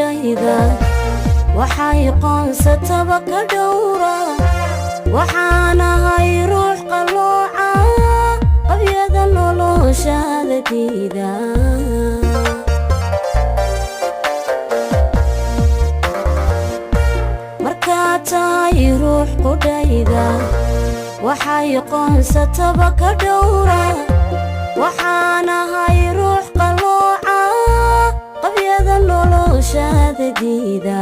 Qudhayda waxay qoonsataba ka dhowra. Waxaan ahay ruux qalooca, qabyada noloshaada diida. Markaad tahay ruux qudhayda waxay qoonsataba ka dhowra. Waxaan ahay ruux qalooca, qabyada noloshaada diida.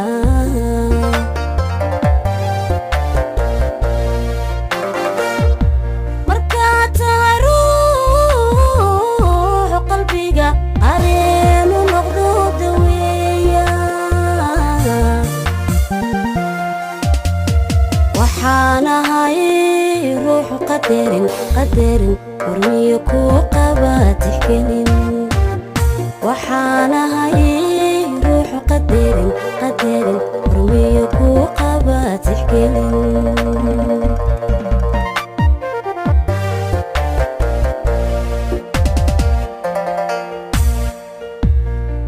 Markaad tahay ruux qalbiga qareenu noqdo daweeya. Waxaan ahay ruux qadarin, qadarin hormiyo kuu qaba tixgelin. Waxaan ahay ruux qadarin, qadarin hormiyo kuu qaba tixgelin.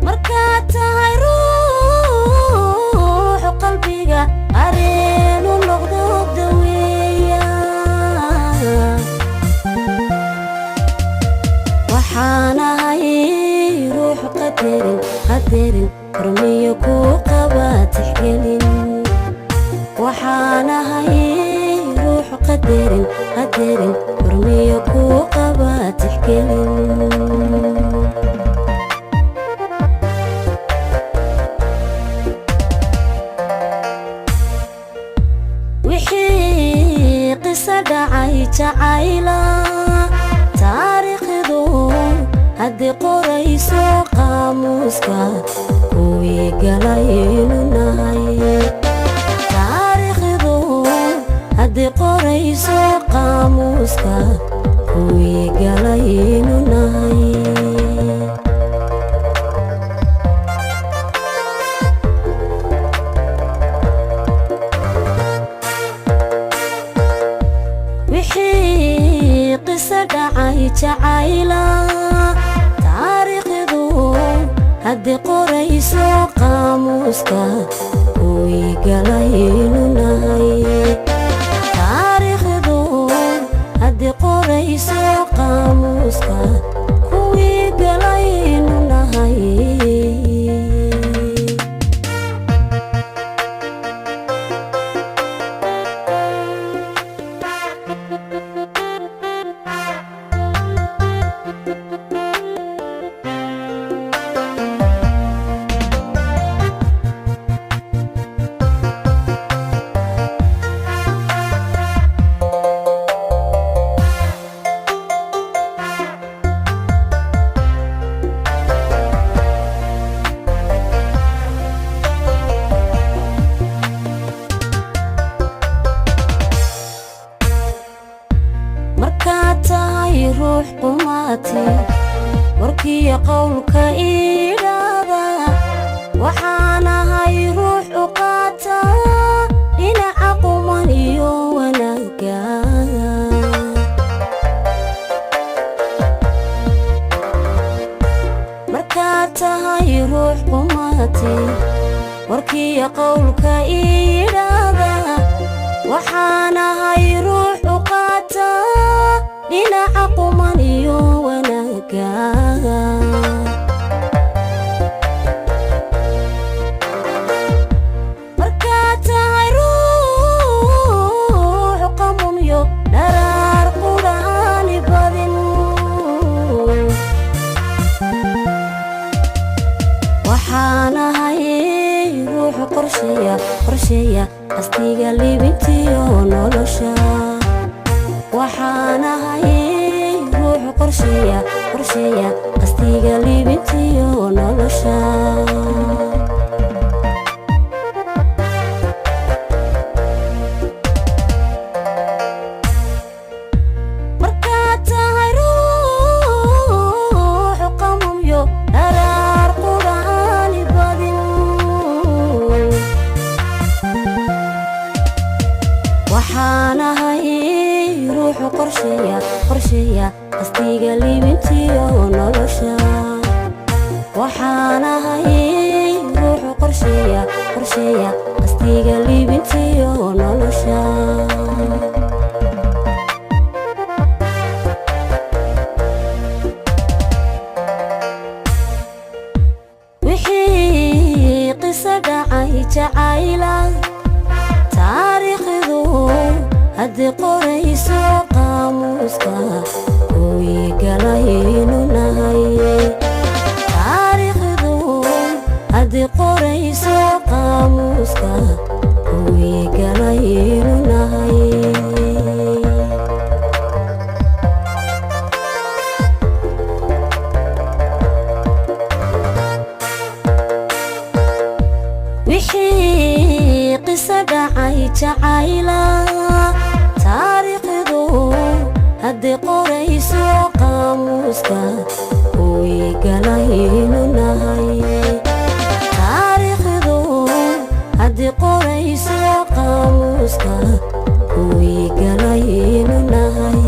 Markaad tahay ruux qalbiga qareenu noqdo daweeya. Waxaan ahay ruux qadarin, qadarin hormiyo kuu qaba tixgelin. Waxaan ahay ruux qadarin, qadarin hormiyo kuu qaba tixgelin. Wixii qiso dhacay jacayla, taariikhdu haddii qorayso qaamuuska kuwii galaynu nahay. Taariikhdu haddii qorayso qaamuuska kuwii galaynu nahay. Wixii qiso dhacay jacayla, taariikhdu haddii qorayso qaamuuska kuwii galaynu nahay. Taariikhdu haddii qorayso qaamuuska kuwii galaynu nahay. Markaad tahay ruux qumaati warkiiyo qowlka iidhaada. Waxaan ahay ruux u qaata dhinaca quman iyo wanaagga. Markaad tahay ruux qumaati warkiiyo qowlka iidhaada. Waxaan ahay ruux u qaata dhinaca quman iyo wanaagga. Markaad tahay ruux qamunyo dharaar qudhaani badin. Waxaan ahay ruux qorsheeya, qorsheeya qastiga libintiyo nolosha. Waxaan ahay ruux qorsheeya, qorsheeya qastiga libintiyo nolosha. Markaad tahay ruux qamumyo dharaar qudhaani badin. Waxaan ahay ruux qorsheeya, qorsheeya qastiga libintiyo nolosha. Waxaan ahay ruux qorsheeya. Qorsheeya, qorsheeya qastiga liibintiyo nolosha. Wixii qiso dhacay jacayla, taariikhdu haddii qorayso qaamuuska, kuwii galaynu nahay. Taariikhdu haddii qorayso qaamuuska, kuwii galaynu nahay. Wixii qiso dhacay jacayla, taariikhdu haddii qorayso qaamuuska, kuwii galaynu nahay. Taariikhdu haddii qorayso qaamuuska, kuwii galaynu nahay.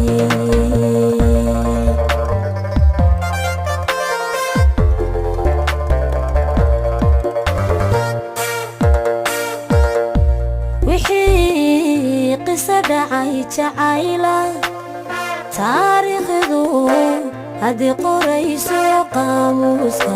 Wixii qiso dhacay jacayla, taariikhdu haddii qorayso qaamuuska.